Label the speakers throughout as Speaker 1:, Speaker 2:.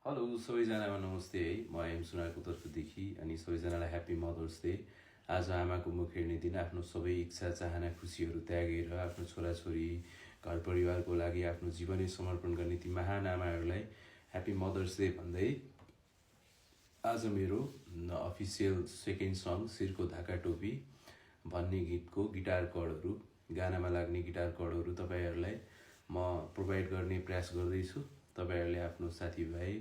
Speaker 1: Hello सबैजनामा नमस्ते है म एम सुनारको तर्फदेखि अनि सबैजनालाई ह्याप्पी मदर्स डे। आज आमाको मुख हेर्ने दिन आफ्नो सबै इच्छा चाहना खुसीहरू त्यागेर आफ्नो छोराछोरी घर परिवारको लागि आफ्नो जीवनै समर्पण गर्ने ती महान आमाहरूलाई ह्याप्पी मदर्स डे भन्दै आज मेरो अफिसियल सेकेन्ड सङ शिरको धाका टोपी भन्ने गीतको गिटार कर्डहरू गानामा लाग्ने गिटार कर्डहरू तपाईहरुलाई म प्रोभाइड गर्ने प्रयास गर्दैछु। तपाईहरुले आफ्नो साथीभाइ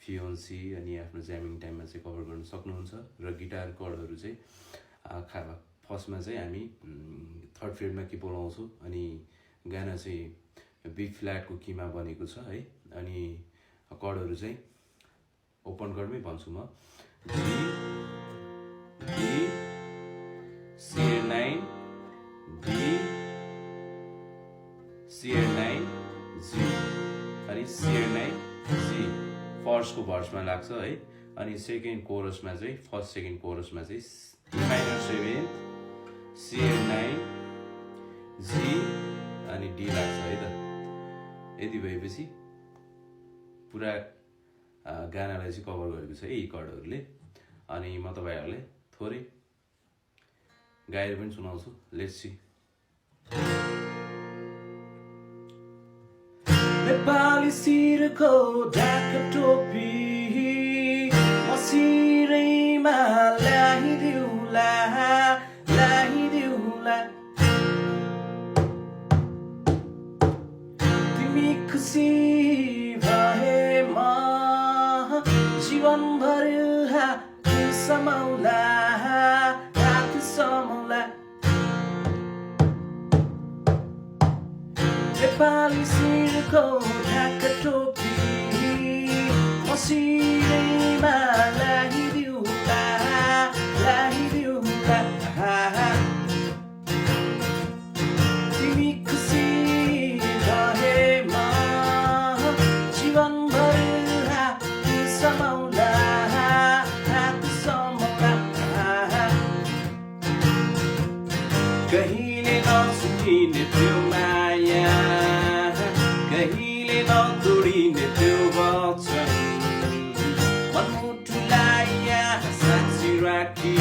Speaker 1: फियोन्सी अनि आफ्नो ज्यामिङ टाइममा चाहिँ कभर गर्न सक्नुहुन्छ र गिटार कर्डहरू चाहिँ फर्स्टमा चाहिँ हामी थर्ड फ्रेडमा की बोलाउँछौँ अनि गाना चाहिँ बी फ्ल्याटको कीमा बनेको छ है। अनि कर्डहरू चाहिँ ओपन कर्डमै भन्छु म G D C9 D C9 जी अनि C9 जी फर्स्टको भर्समा लाग्छ है। अनि सेकेन्ड कोरसमा चाहिँ फर्स्ट सेकेन्ड कोरसमा चाहिँ माइनर 7 C9 जी अनि डी लाग्छ है त। यति भएपछि पुरा गानालाई चाहिँ कभर गरेको छ यी कर्डहरूले। अनि म तपाईहरुलाई थोरै गाएर पनि सुनाउँछु। Let's see. नेपाली शिरको ढाका टोपी मसिरैमा ल्याइदिउला ल्याइदिउला तिमी खुसी भएमा जीवनभर हात समाउला हात समाउला नेपाली शिरको ढाका टोपी मसिरैमा ल्याइदिउला ल्याइदिउला तिमी खुसी भएमा जीवनभर हात समाउला हात समाउला कहिले नछुटिने त्यो माया कहिले नतोडिने त्यो वचन मनमुटुलाई यहाँ साक्षी राखी